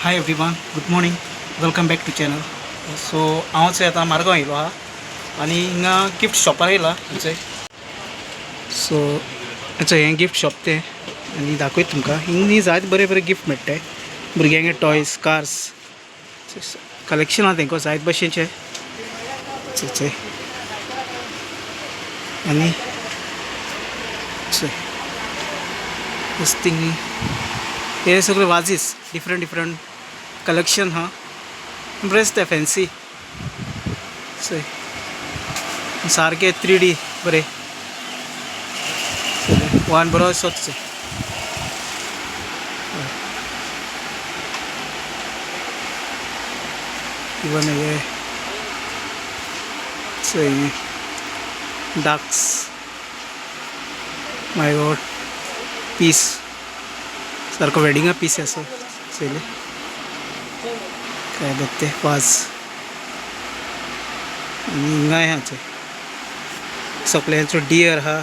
Hi everyone, good morning, welcome back to channel. So हांव चोय आतां मारगांव येयलो आहा आनी हिंगा गिफ्ट शॉपार येयला चोय. सो चोय हें गिफ्ट शॉप तें आनी दाखयता तुमकां. हिंगा न्ही जायते बरे बरे गिफ्ट मेळटाय भुरग्यांगे, टॉयज, कार्स कलेक्शन आहा तेंको जायते भशेनचें. चोय चोय आनी चोय थिंग हे सगळे वाजीस, डिफरंट डिफरंट कलेक्शन हा, बरें दिसता, फॅन्सी. चोय सारके 3D बरें वन बरो दिसता. चोय इवन हे चोय डक्स, माय गॉड, पीस सारको वेडिंगा पीस आसा. चोयले काय ते वाज. आनी हिंगाय आहा चोय सगळ्यांचो डियर आहा,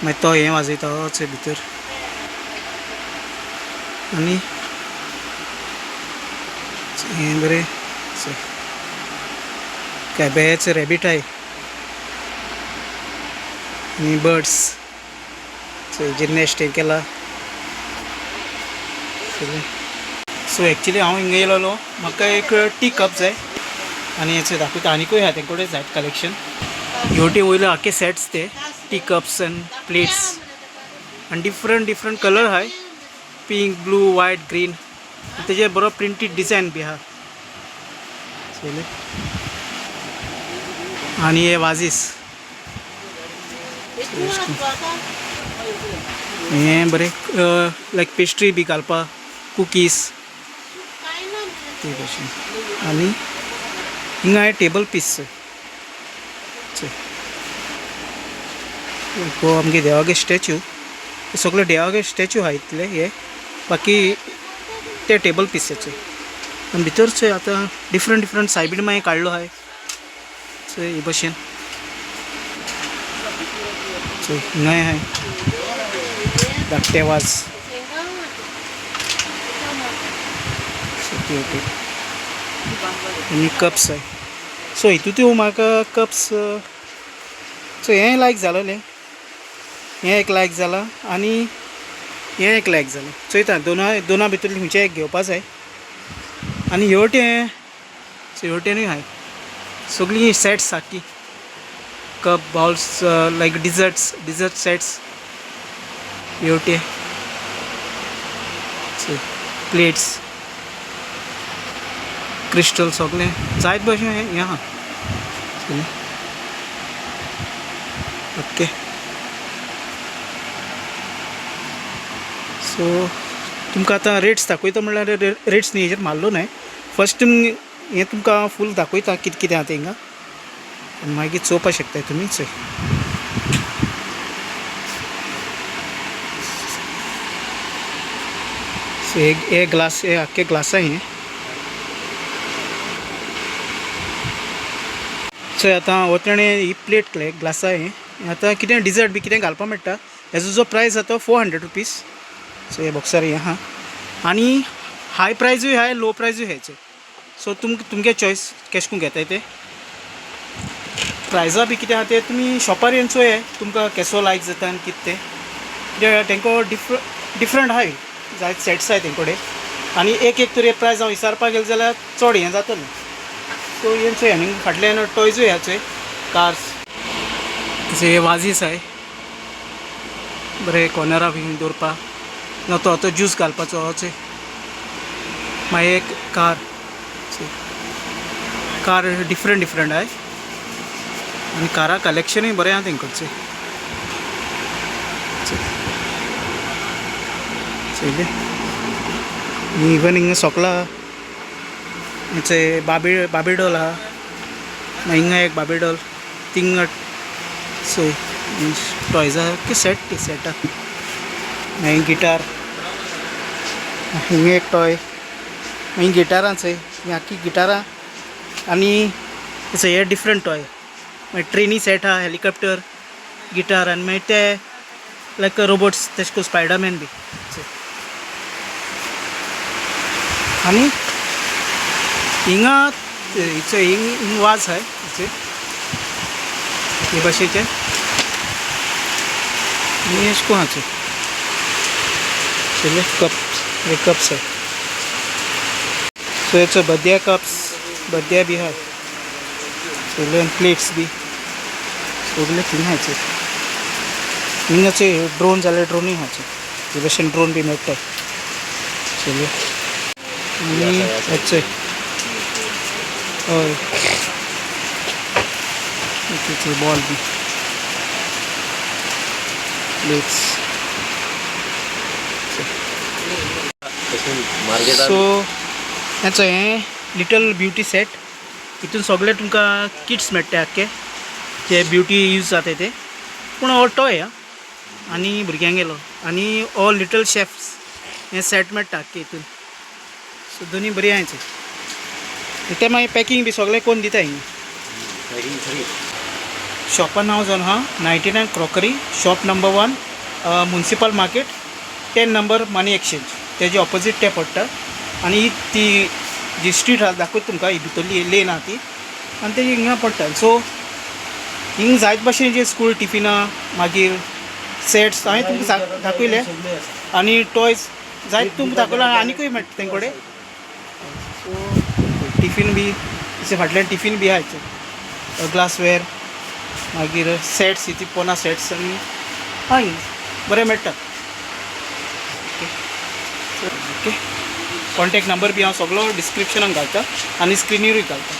मागीर तो हें वाजयता चोय भितर. आनी हें बरें चोय काब्याचें रॅबीट आहाय आनी बर्ड्स चोय जे नेस्ट हें केला सगळें. सो एक्चुली हांव हिंगा येयलेलो, म्हाका एक टी कप जाय. आनी हें दाखयता, आनिकूय आहा तेंचे कडेन जायत कलेक्शन. हेवटेन वयले आख्खे सेट्स ते टी कप्स अँड प्लेट्स आनी डिफरंट डिफरंट कलर आहाय, पिंक, ब्लू, वायट, ग्रीन. तेजेर बरो प्रिंटीड डिजायन बी आहा चोयले. आनी हे वाजीस हें बरें लायक पेस्ट्री बी घालपाक, कुकीज ते भशेन. आनी हिंगा हे टेबल पीस चोय, हो आमगे देवागे स्टॅच्यू, सगळे देवागे स्टॅच्यू आहा इतले हे, बाकी ते टेबल पीस चोय. आनी भितर चोय आतां डिफरंट डिफरंट सायबीण मागीर काडलो आहाय चोय हे भशेन. चोय हिंगाय आहाय धाकटे वाज. ओके ओके आनी कप्स आहाय. सो हितून म्हाका कप्स सो हें लायक जालोलें, हें एक लायक जालां आनी हें एक लायक जालें. चोयता दोना दोना भितरलें खंयचें एक घेवपा जाय. आनी हेवटेन हेवटेनूय आहाय सगळीं सेट्स सारकी, cup, bowls, like desserts, dessert sets. हेवटे प्लेट्स, क्रिस्टल सगळें जायत भशेन हें आहा. ओके, सो तुमकां आतां रेट्स दाखयता म्हणल्यार रेट्स न्ही, हेजेर मारलो न्हय. फर्स्ट हें तुमकां फूल दाखयता कितें कितें आहा तें हिंगा आनी मागीर चोवपाक शकताय तुमी. चोय सो एक हे ग्लास, हे आख्खे ग्लासा हें चोय. आतां हो तेणें ही प्लेट ग्लासा हें आतां कितें डिजर्ट बी कितें घालपाक मेळटा. हेजो जो प्रायस जाता 400 रुपीज. सो हे बॉक्सार हें आहा आनी हाय प्रायजूय आहाय, लो प्रायजूय आहाय. सो तुमगे चॉयस केश करून घेताय ते. प्रायजा बी कितें आहा ते तुमी शॉपार येवन चोयाय, तुमकां केसो लायक जाता आनी कितें तें. कित्याक तेंको डिफरंट आहाय, जायते सेट्स आहाय तेंचे कडेन आनी एक एक तरी प्रायज हांव विचारपाक गेलें जाल्यार चड हें जातलें. सो येवन चोय. आनी फाटल्यान टॉयजूय आहा चोय, कार्स. तशें हे वाजीस आहाय बरें कॉर्नरा बी दवरपाक ना तो आतां ज्यूस घालपाचो चोय. मागीर एक कार, कार डिफरंट डिफरंट आहाय आनी कारा कलेक्शनूय बरें आहा तेंकडचें. चोयलें, इवन हिंगा सोकला चोय बाबी बाबी डॉल आहा. मागीर हिंगा एक बाबी डॉल, थिंगा चोय टॉयजा की सेट ती सेट. मागीर गिटार, हिंगा एक टॉय. मागीर गिटारां चोय, ही आख्खी गिटारां. आनी चोय हे डिफरंट टॉय. मागीर ट्रेनी सेट आहा, हेलिकॉप्टर, गिटार आनी मागीर ते लायक रोबोट्स, तेश कोन स्पायडरमॅन बी. चोय आनी हिंगा हिचे हिंग हिंग वाज आहाय हिचे हे भाशेचे आनी अशें करून आहा. सगळे कप्स, हे कप्स आहाय. सो हेचो बद्या कप्स बद्या बी आहाय सगळे, प्लेट्स बी सगळे थिंग आहाय. हिंगाचे ड्रोन जाल्यार ड्रोनूय आहा. हे भाशेन ड्रोन बी मेळटाय सगळे. आनी हेचे, हय, तेचे बॉल बी, प्लेट्स. मार्केटान. सो हेचो हें लिटल ब्युटी सेट. हितून सगळे तुमकां किट्स मेळटा आख्खे जे ब्युटी यूज जाता ते. पूण हो टॉय आं आनी भुरग्यांगेलो. आनी हो लिटल शेफ्स हें सेट मेळटा आख्खें हितून. सो दोनी बरी आहा. ते मागीर पॅकींग बी सगळें कोन्न दिता हिंगा. Packing free. शॉपा नांव जावन आहा 99 crockery shop, number 1 municipal market, 10 number money exchange, तेजे ऑपोजीट तें पडटा. आनी ही ती जी स्ट्रीट आहा दाखयता तुमकां, ही भितरली लेन आहा ती, आनी ते हिंगा पडटा. सो हिंग जायत भाशेन जे स्कूल टिफिनां, मागीर सेट्स हांवें तुमकां दाखयले आनी टॉयज जायत तुमकां दाखयला. आनीकूय मेळटा तें कडेन. सो टिफीन बी तेचे फाटल्यान टिफीन बी आहा, ग्लासवेअर, मागीर सेट्स, ती पोना सेट्स आनी हय बरें मेळटा. ओके ओके, कॉन्टेक्ट नंबर बी हांव सगलो डिस्क्रिप्शनाक घालता आनी स्क्रिनीरूय घालता.